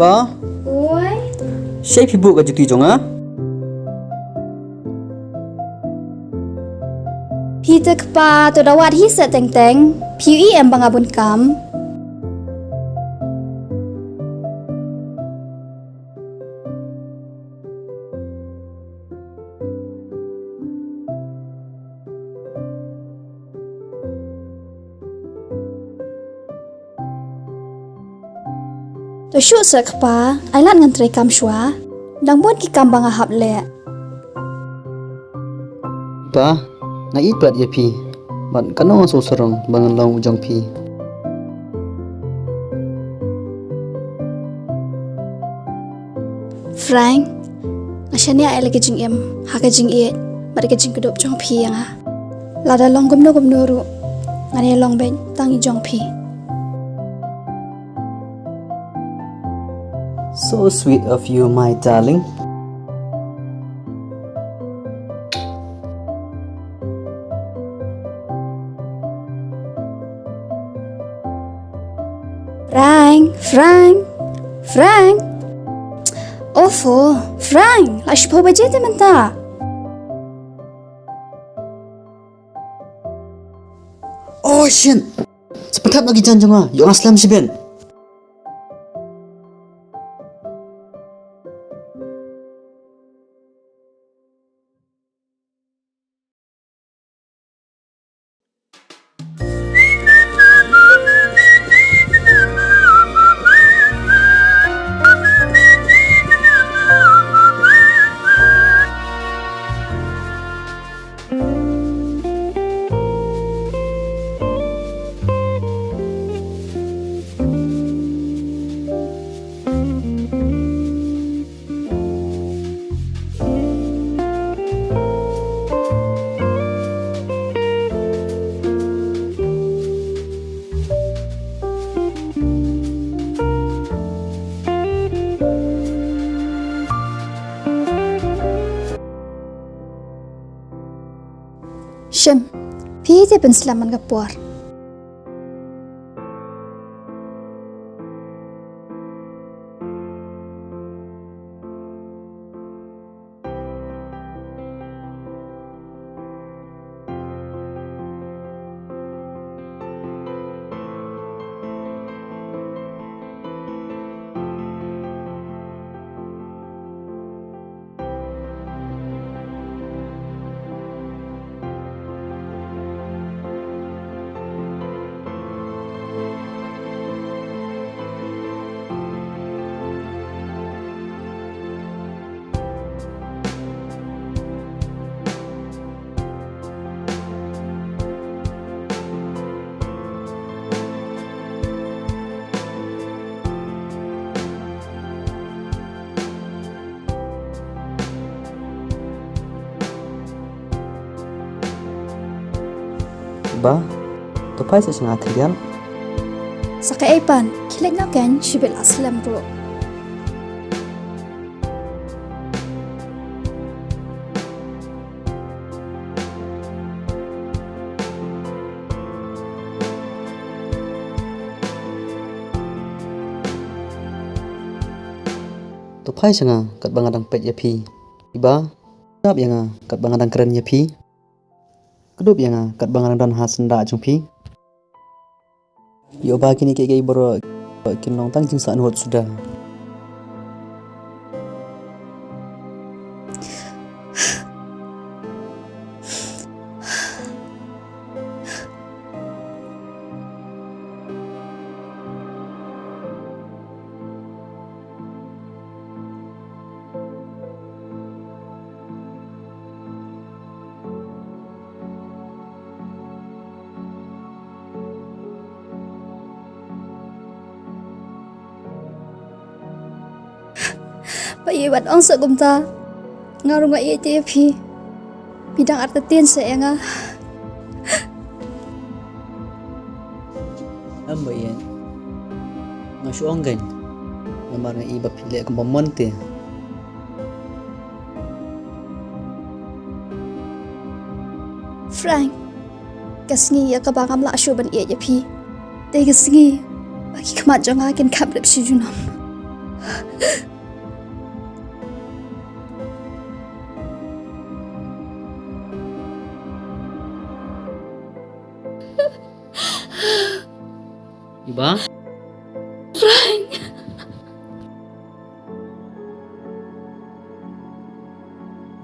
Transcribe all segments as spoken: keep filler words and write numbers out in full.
Pa, oi, shaei phi buh ka juti jong nga? Phi te kpa, to da wad hi seh teng teng. Phi ïohi em ba nga bun kam? To shu seh kpa, ai lad ngan trei kam shuwa. Dang bun ki kam ba nga hap leh. Pa, nga ïeit pat ïa phi. Bad kano nga sngewsarong ba ngan long u jong phi. Frank, nga shaniah ïa la ka jingim ha ka jingïeit bad ka jingkdup jong phi ïa nga. Lada long kumno kumno ruh, ngan ïa long beit tang i jong phi. So sweet of you, my darling. Frank, Frank, Frank. Ofo, Frank, la shiphew baje te mynta. Oh shit. Sa pynthap noh ki jaiñ jong nga. Ïoh nga slem shibit. Shim, phi te pynslem man ka por. Ba, to phai sha nga khyndiat. Sa kaei pat, khie leit noh kein, shibit la slem ruh. To phai sha nga katba nga dang peit ïa phi. Iba, dap ïa nga katba nga dang kren ïa phi. Kdup ïa nga katba nga dang don ha syndah jong phi. Ïoh ba kine kiei kiei baroh kin long tang jingsahnud suda. Ba ïeit wat ong sa kumta. Nga ruh nga ïeit ïa phi. Phi dang artatien sa ïa nga. Em ba ïeit. Nga shu ong kein. Namar nga i ba phi leh kumba mon te. Frank, ka sngi ïa kaba ngam lah shuh ban ïeit ïa phi. Te ka sngi ba ki khmat jong nga kin khap rep shi junom. Iba? Frank.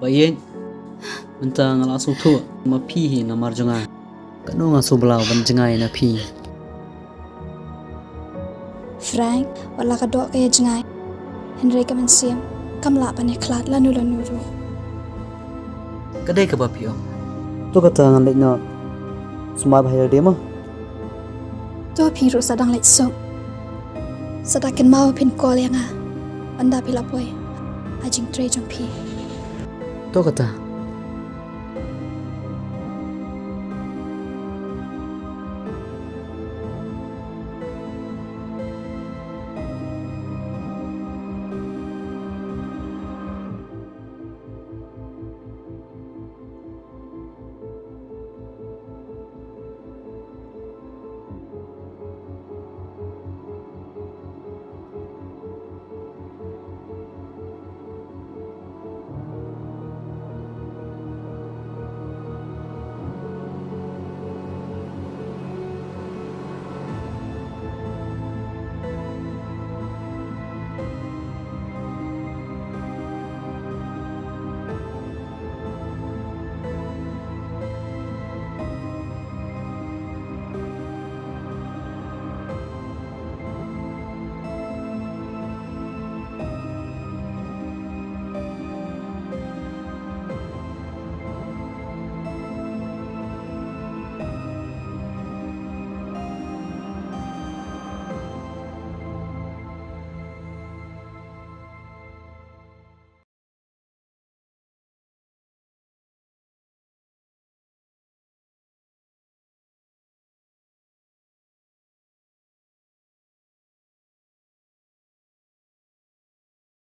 Ba ïeit, mynta nga la sngewthuh ma phi hi namar jong nga. Kano nga sngewbha ban jngai na phi? Frank, wat la ka doh ka ïa jngai. Hynrei ka mynsiem kam lah ban ïa khlad lano lano ruh. Ka dei kaba phi ong. To kata ngan leit noh. Sumar bha ïa lade mo. To phi ruh sa dang leit suk. Sa da kynmaw phin call ïa nga. Ynda phi la poi ha jingtrei jong phi. To kata.